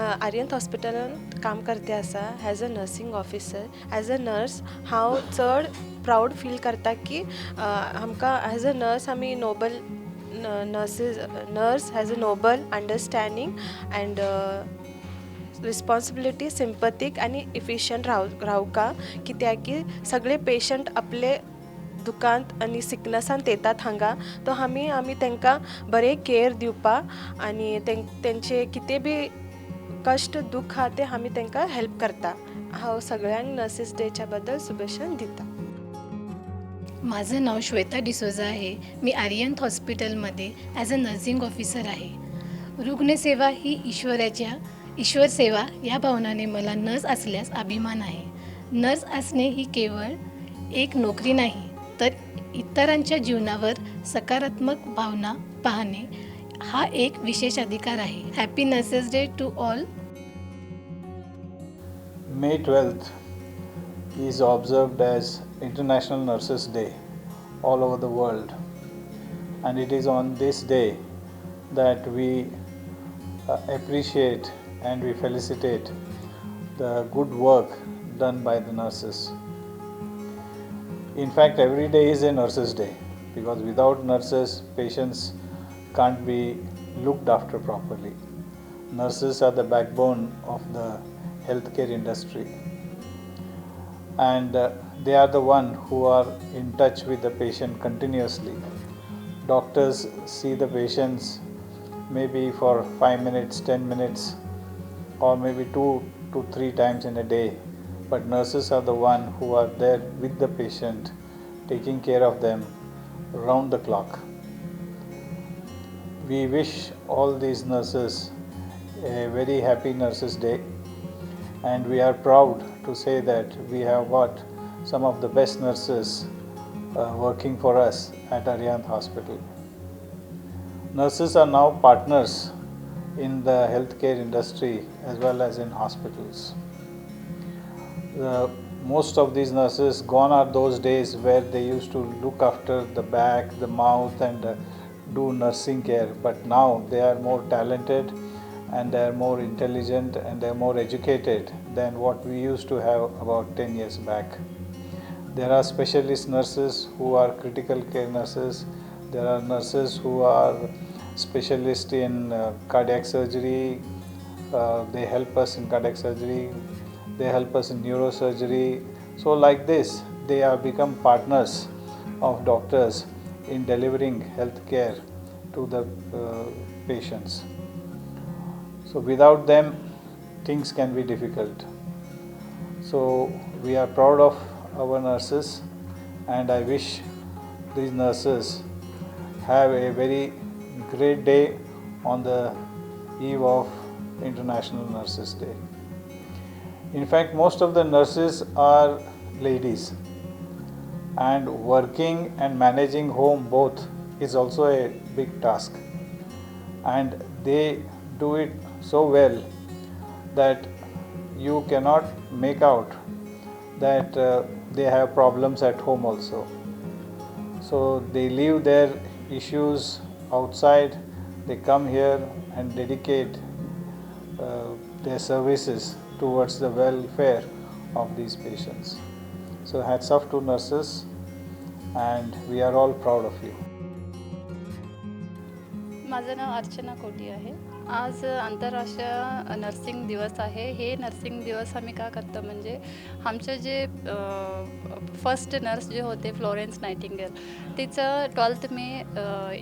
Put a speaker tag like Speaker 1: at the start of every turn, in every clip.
Speaker 1: आर्यंत हॉस्पिटलांत काम करते आसा as a nursing officer. As a nurse हांव चड प्रावड फील करता की आमकां एज अ नर्स आमी noble nurses. Nurse has a noble understanding and responsibility, sympathetic आनी इफिशंट रावका, कित्याक की सगळे पेशंट आपले दुखांत आनी सिकनसांत येतात हांगा. तो आमी तांकां बरें केअर दिवपा आनी तेंचे कितें बी कश्ट दुख्ख आहा, ते आमी तांकां हेल्प करता. हांव सगळ्यांक नर्सीस डेच्या बद्दल शुभेच्छा दिता.
Speaker 2: माझं नाव श्वेता डिसोजा आहे. मी आर्यंत हॉस्पिटलमध्ये ॲज अ नर्सिंग ऑफिसर आहे. रुग्णसेवा ही ईश्वराच्या ईश्वर सेवा या भावनाने मला नर्स असल्यास अभिमान आहे. नर्स असणे ही केवळ एक नोकरी नाही, तर इतरांच्या जीवनावर सकारात्मक भावना पाहणे हा एक विशेष अधिकार आहे. Happy Nurses Day to all.
Speaker 3: May 12th is observed as International Nurses Day all over the world. And it is on this day that we appreciate and we felicitate the good work done by the nurses. In fact, every day is a nurses' day because without nurses, patients can't be looked after properly. Nurses are the backbone of the healthcare industry and they are the one who are in touch with the patient continuously. Doctors see the patients maybe for 5 minutes, 10 minutes, or maybe 2 to 3 times in a day, but nurses are the one who are there with the patient, taking care of them round the clock. We wish all these nurses a very happy Nurses Day, and we are proud to say that we have got some of the best nurses working for us at Arihant Hospital. Nurses are now partners in the healthcare industry as well as in hospitals. Most of these nurses, gone are those days where they used to look after the back, the mouth, and do nursing care. But now they are more talented and they are more intelligent and they are more educated than what we used to have about 10 years back. There are specialist nurses who are critical care nurses. There are nurses who are specialists in cardiac surgery. They help us in cardiac surgery. They help us in neurosurgery. So, like this, they have become partners of doctors in delivering health care to the patients. So, without them, things can be difficult. So, we are proud of our nurses, and I wish these nurses have a very great day on the eve of International Nurses Day. In fact, most of the nurses are ladies, and working and managing home both is also a big task. And they do it so well that you cannot make out that they have problems at home also. So they leave their issues outside, they come here and dedicate their services towards the welfare of these patients. So hats off to nurses, and we are all proud of you.
Speaker 4: माझं नाव अर्चना कोटी आहे. आज आंतरराष्ट्रीय nursing दिवस आहे. हे nursing दिवस आम्ही का करतो, म्हणजे आमचे जे फर्स्ट नर्स जे होते, फ्लोरेन्स नायटिंगेल, तिचं 12 मे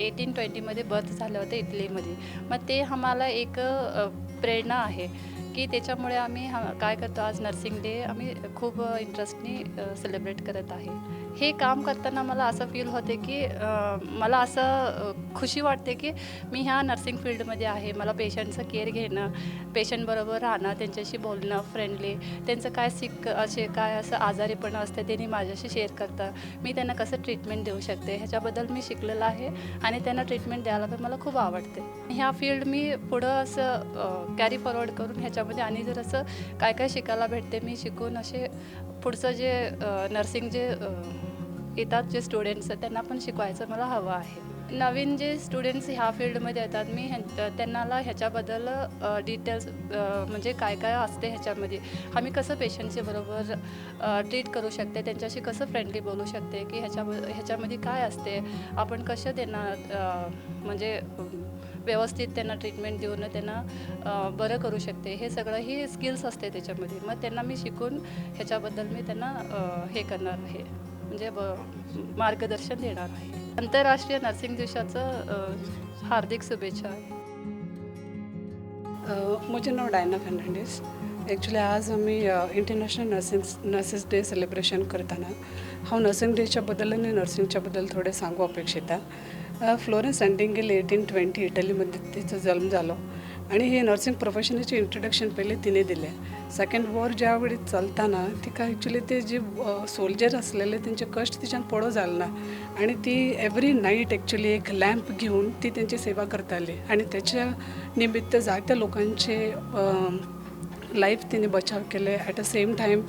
Speaker 4: 1820मध्ये बर्थ झालं होतं इटलीमध्ये. मग ते आम्हाला एक प्रेरणा आहे की त्याच्यामुळे आम्ही हा काय करतो, आज नर्सिंग डे आम्ही खूप इंटरेस्टनी सेलिब्रेट करत आहे. हे काम करताना मला असं फील होते की मला असं खुशी वाटते की मी ह्या नर्सिंग फील्डमध्ये आहे. मला पेशंटचं केअर घेणं, पेशंटबरोबर राहणं, त्यांच्याशी बोलणं फ्रेंडली, त्यांचं काय सिक असे काय असं आजारीपणा असते, त्यांनी माझ्याशी शेअर करतात, मी त्यांना कसं ट्रीटमेंट देऊ शकते, ह्याच्याबद्दल मी शिकलेलं आहे आणि त्यांना ट्रीटमेंट द्यायला पण मला खूप आवडते. ह्या फील्ड मी पुढं असं कॅरी फॉरवर्ड करून ह्याच्यामध्ये आणि जर असं काय काय शिकायला भेटते, मी शिकून असे पुढचं जे नर्सिंग जे येतात जे स्टुडंट्स, त्यांना पण शिकवायचं मला हवं आहे. नवीन जे स्टुडंट्स ह्या फील्डमध्ये येतात, मी त्यांना ह्याच्याबद्दल डिटेल्स, म्हणजे काय काय असते ह्याच्यामध्ये, आम्ही कसं पेशंटच्या बरोबर ट्रीट करू शकते, त्यांच्याशी कसं फ्रेंडली बोलू शकते, की ह्याच्यामध्ये काय असते, आपण कसं त्यांना म्हणजे व्यवस्थित त्यांना ट्रीटमेंट देऊन त्यांना बरं करू शकते, हे सगळं ही स्किल्स असते त्याच्यामध्ये. मग त्यांना मी शिकून ह्याच्याबद्दल मी त्यांना हे करणार आहे, म्हणजे मार्गदर्शन देणार आहे. आंतरराष्ट्रीय नर्सिंग दिवसाचं हार्दिक शुभेच्छा आहे.
Speaker 5: म्हजें नांव डायना फेर्नांडीस. एक्चुली आज आमी international nurses day celebration करतना हांव नर्सिंग डेच्या बद्दल आनी नर्सिंगच्या बद्दल थोडें सांगू अपेक्षिता. फ्लोरन्स नायटिंगेल 1820 इटलीमध्ये तिचो जल्म जालो आनी हे नर्सिंग प्रोफेशनाचें इंट्रोडक्शन पयलीं तिणें दिलें. सेकेंड वॉर ज्या वेळी चलतना तिका एक्चुली ते जे सोल्जर आसलेले तेंचे कश्ट तिच्यान पळो जाले ना आनी ती एवरी नायट एक्चुली एक लॅम्प घेवन ती तेंची सेवा करताली आनी तेच्या निमित्त जायत्या लोकांचे लायफ तिने बचाव केले. एट the same time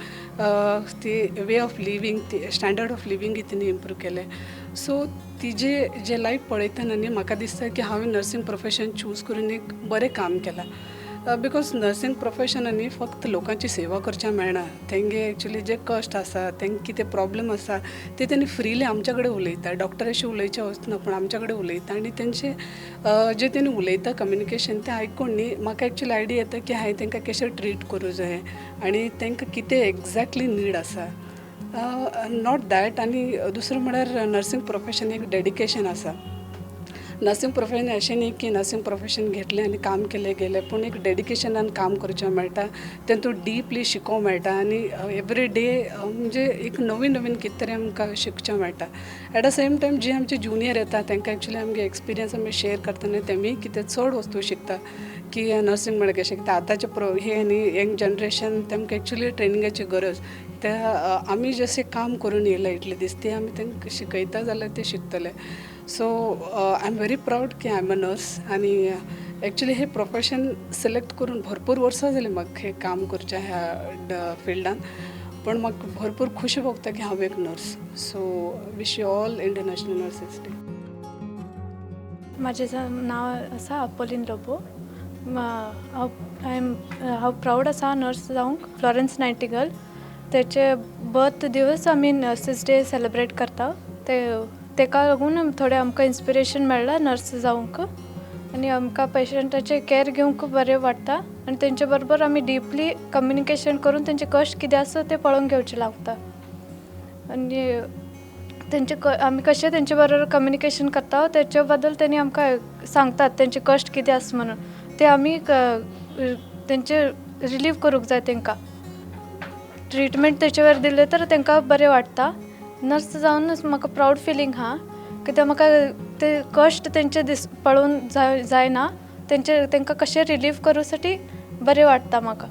Speaker 5: ती वे ऑफ लिवींग, ती स्टँडर्ड ऑफ लिवींग तिने इम्प्रूव केलें. सो तिजे जे लायफ पळयतना न्ही म्हाका दिसता की हांवें नर्सिंग प्रोफेशन चूज करून एक बरें काम केलां, because nursing profession न्ही फक्त लोकांची सेवा करच्या मेळना, तेंगे एक्चुली जे कश्ट आसा, तेंकां कितें प्रॉब्लम आसा ते तेणी फ्रिली आमच्या कडेन उलयता. डॉक्टराशी उलयचें वचना पूण आमच्या कडेन उलयता आनी तेंचे जे तेणी उलयता कम्युनिकेशन तें आयकून न्ही म्हाका एक्चुली आयडिया येता की हांवें तेंकां कशें ट्रीट करूं जाय आनी तेंकां कितें एग्जॅक्टली नीड आसा. Not that, आनी दुसरें म्हळ्यार नर्सिंग प्रोफेशन एक डेडिकेशन आसा. नर्सिंग प्रोफेशन अशें न्ही की नर्सिंग प्रोफेशन घेतलें आनी काम केलें गेलें, पूण एक डेडिकेशनान काम करचें मेळटा, तेतूंत डिपली शिकोवंक मेळटा आनी एवरी डे म्हणजे एक नवीन नवीन कितें तरी आमकां शिकचें मेळटा. एट the same time जी आमचे ज्युनियर येता तांकां एक्चुली आमगे एक्सपिरियन्स आमी शेयर करतना तेमी कितें चड वस्तू शिकता की नर्सिंग म्हळ्यार कशें कितें. आतांचें हे न्ही यंग जनरेशन तेमकां एक्चुली ट्रेनिंगाची गरज. ते आमी जशें काम करून येयला इतले दीस ते आमी तांकां शिकयता जाल्यार ते शिकतले. So I am very proud की I am a nurse आनी एक्चुली हे प्रोफेशन सिलेक्ट करून भरपूर वर्सां जालीं म्हाका हें काम करचें ह्या फिल्डान, पूण म्हाका भरपूर खुशी भोगता की हांव एक nurse. So wish you all international nurses day.
Speaker 6: म्हाजें नांव आसा अपोलीन लोबो. हांव प्रावड आसा नर्स जावंक. फ्लोरन्स नायटिंगल तेचे बर्थ दिवस आमी नर्सीस डे सेलिब्रेट करता. ते तेका लागून थोडें आमकां इन्स्पिरेशन मेळ्ळां नर्स जावंक आनी आमकां पेशंटाचें कॅर घेवंक बरें वाडटा आनी तेंचे बरोबर आमी डिपली कम्युनिकेशन करून तेंचे कश्ट कितें आसा तें पळोवन घेवचें लागता आनी तेंचे आमी कशें तेंचे बरोबर कम्युनिकेशन करता तेचे बद्दल तेणी आमकां सांगतात तेंचे कश्ट कितें आसा म्हणून, ते आमी तेंचे रिलीव करूंक जाय. तेंकां ट्रिटमेंट तेचेर दिलें तर तेंकां बरें वाडटा. नर्स जावनच म्हाका प्रावड फिलींग आहा कित्याक म्हाका ते कश्ट तेंचे दीस पळोवन जायना, तेंचे तेंकां कशें रिलीव करूं साठी बरें वाडटा म्हाका.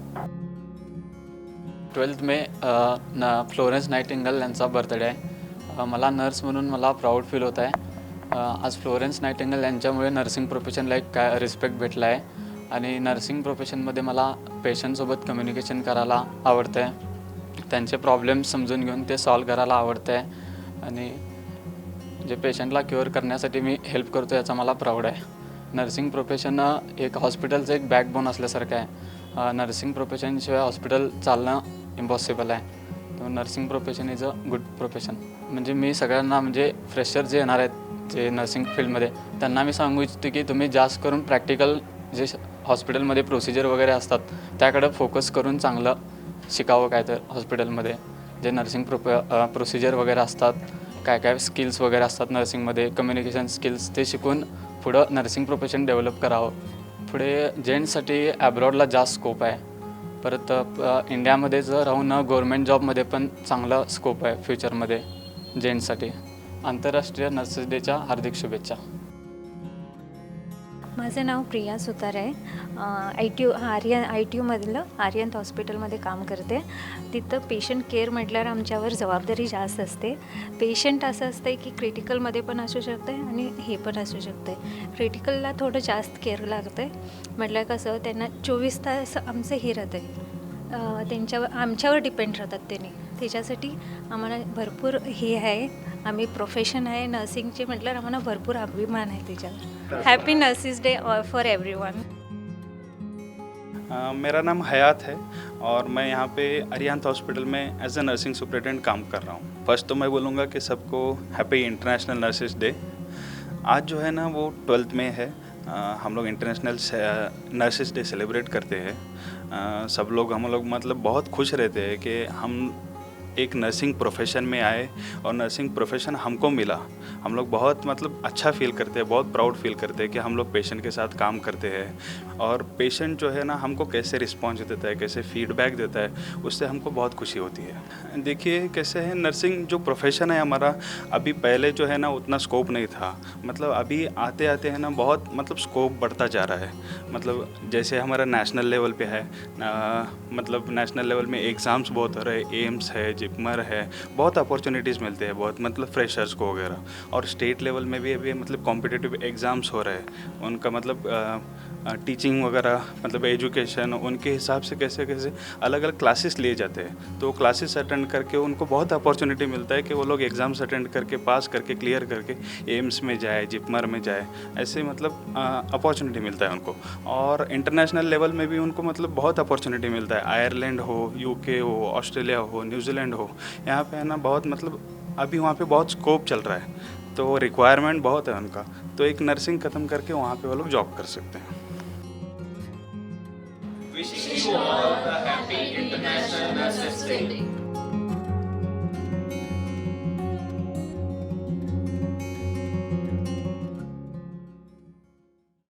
Speaker 7: 12 मे फ्लोरन्स नायटिंगल यांचा बर्थडे आहे. मला नर्स म्हणून मला प्राऊड फील होत आहे. आज फ्लोरन्स नायटिंगल यांच्यामुळे नर्सिंग प्रोफेशनला एक काय रिस्पेक्ट भेटला आहे आणि नर्सिंग प्रोफेशनमध्ये मला पेशंटसोबत कम्युनिकेशन करायला आवडतं आहे, त्यांचे प्रॉब्लेम्स समजून घेऊन ते सॉल्व करायला आवडतं आहे आणि जे पेशंटला क्युअर करण्यासाठी मी हेल्प करतो याचा मला प्राऊड आहे. नर्सिंग प्रोफेशन एक हॉस्पिटलचं एक बॅकबोन असल्यासारखं आहे. नर्सिंग प्रोफेशनशिवाय हॉस्पिटल चालणं इम्पॉसिबल आहे. तर nursing profession is a good profession. म्हणजे मी सगळ्यांना म्हणजे फ्रेशर जे येणार आहेत जे नर्सिंग फील्डमध्ये त्यांना मी सांगू इच्छितो की तुम्ही जास्त करून प्रॅक्टिकल जे हॉस्पिटलमध्ये प्रोसिजर वगैरे असतात त्याकडं फोकस करून चांगलं शिकावं. काय तर हॉस्पिटलमध्ये जे नर्सिंग प्रोसिजर वगैरे असतात, काय काय स्किल्स वगैरे असतात नर्सिंगमध्ये, कम्युनिकेशन स्किल्स, ते शिकून पुढं नर्सिंग प्रोफेशन डेव्हलप करावं. पुढे जेंट्ससाठी ॲब्रॉडला जास्त स्कोप आहे, परत इंडियामध्ये जर राहून गव्हर्मेंट जॉबमध्ये पण चांगला स्कोप आहे फ्युचरमध्ये जेंट्ससाठी. आंतरराष्ट्रीय नर्सेस डेच्या हार्दिक शुभेच्छा.
Speaker 8: माझं नाव प्रिया सुतार आहे. I T U Aryan I T यूमधलं आर्यंत हॉस्पिटलमध्ये काम करते. तिथं पेशंट केअर म्हटल्यावर आमच्यावर जबाबदारी जास्त असते. पेशंट असं असतं की क्रिटिकलमध्ये पण असू शकते आणि हे पण असू शकते. क्रिटिकलला थोडं जास्त केअर लागतं आहे. म्हटलं कसं त्यांना 24 तास आमचं हे राहतं आहे, त्यांच्यावर आमच्यावर डिपेंड राहतात त्यांनी. त्याच्यासाठी आम्हाला भरपूर हे आहे, आम्ही प्रोफेशन आहे नर्सिंगचे म्हटल्यावर आम्हाला भरपूर अभिमान आहे त्याच्यावर. Happy nurses day for everyone.
Speaker 9: मेरा नाम हयात है और मैं यहाँ पे अरिहंत हॉस्पिटल में एज अ नर्सिंग सुपरिटेंडेंट काम कर रहा हूँ। फर्स्ट तो मैं बोलूँगा कि सबको हैप्पी इंटरनेशनल नर्सेज डे। आज जो है ना, वो 12th मई है। हम लोग इंटरनेशनल नर्सेज डे सेलिब्रेट करते हैं। सब लोग, हम लोग मतलब बहुत खुश रहते हैं कि हम एक नर्सिंग प्रोफेशन में आए और नर्सिंग प्रोफेशन हमको मिला। हम लोग बहुत मतलब अच्छा फील करते हैं, बहुत प्राउड फील करते हैं कि हम लोग पेशेंट के साथ काम करते हैं और पेशेंट जो है ना, हमको कैसे रिस्पॉन्स देता है, कैसे फीडबैक देता है, उससे हमको बहुत खुशी होती है। देखिए, कैसे है, नर्सिंग जो प्रोफेशन है हमारा, अभी पहले जो है ना उतना स्कोप नहीं था। मतलब अभी आते आते है ना, बहुत मतलब स्कोप बढ़ता जा रहा है। मतलब जैसे हमारा नेशनल लेवल पे है ना, मतलब नेशनल लेवल में एग्ज़ाम्स बहुत हो रहे हैं, एम्स है, जिपमर है, बहुत अपॉर्चुनिटीज़ मिलते हैं बहुत मतलब फ्रेशर्स को वगैरह। और स्टेट लेवल में भी अभी मतलब कॉम्पिटिटिव एग्ज़ाम्स हो रहे हैं। उनका मतलब टीचिंग वगैरह, मतलब एजुकेशन उनके हिसाब से कैसे कैसे अलग अलग क्लासेस लिए जाते हैं, तो क्लासेस अटेंड करके उनको बहुत अपॉर्चुनिटी मिलता है कि वो लोग एग्ज़ाम्स अटेंड करके, पास करके, क्लियर करके एम्स में जाए, जिपमर में जाए, ऐसे मतलब अपॉर्चुनिटी मिलता है उनको। और इंटरनेशनल लेवल में भी उनको मतलब बहुत अपॉर्चुनिटी मिलता है। आयरलैंड हो, यूके हो, ऑस्ट्रेलिया हो, न्यूजीलैंड हो, यहाँ पे है ना, बहुत मतलब अभी वहाँ पे बहुत स्कोप चल रहा है, तो रिक्वायरमेंट बहुत है उनका। तो एक नर्सिंग ख़त्म करके वहाँ पे वो लोग जॉब कर सकते हैं।
Speaker 10: Wishing you all a happy International Nurses Day.